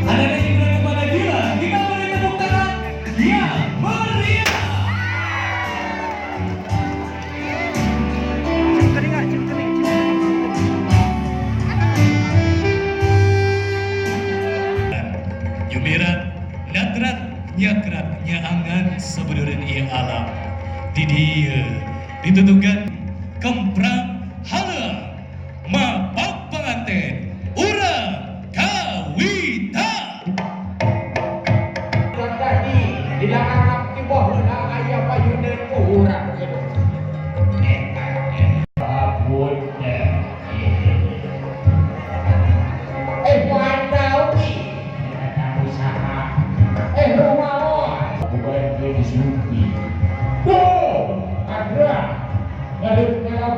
Ada yang kepada gila, kita beri tepuk tangan yang meriah. Yumirat, natrat, nyakrat, nyaangan sebedureun ieu alam. Di dieu ditutukan kemprang halang mapak pengantin urang kawita. Tadi di belakang ki baheula aya payuneun urang gitu. Eta abun mandawi eta usaha rumaos bukan ge disuki. Duh, ada ngadep ngalap.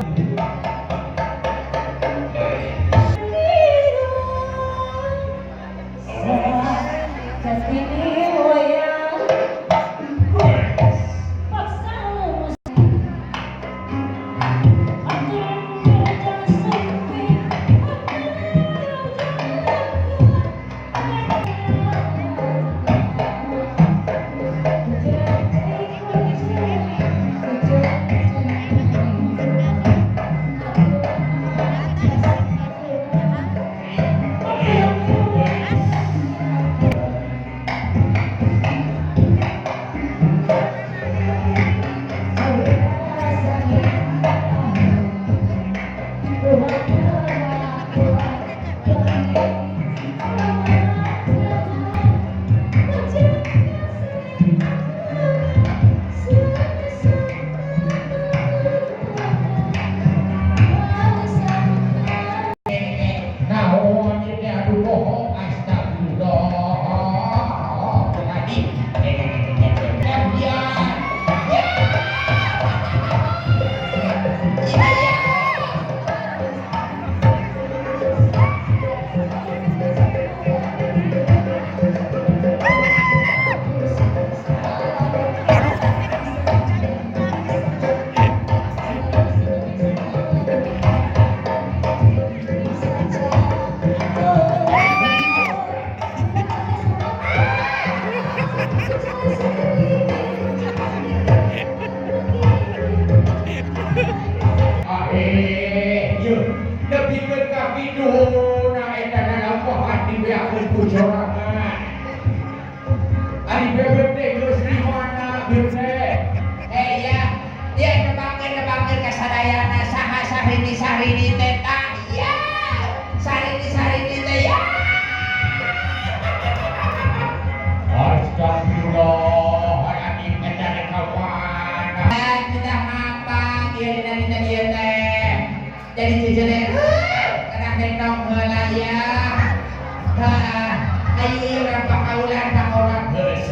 Naon ieu teh aduh bohong astagfirullah. Tadi ya. Yeuh, nepikeun ka piduna eta lalampahan dibeakeun ku sorangan. Ari bebek teh geus di mana bebek teh? Ya, dia nebangkeun ka sadayana saha Sarini Sarini teh tah ya. Sarini Sarini teh ya. Astagfirullah, ari eta rek ka mana? Kita mapang ieu dina dina ieu teh. Jadi cucu teh kadang gendong heula ya. Heeh. Ayo ieu urang pakaulan pakaulan Geus.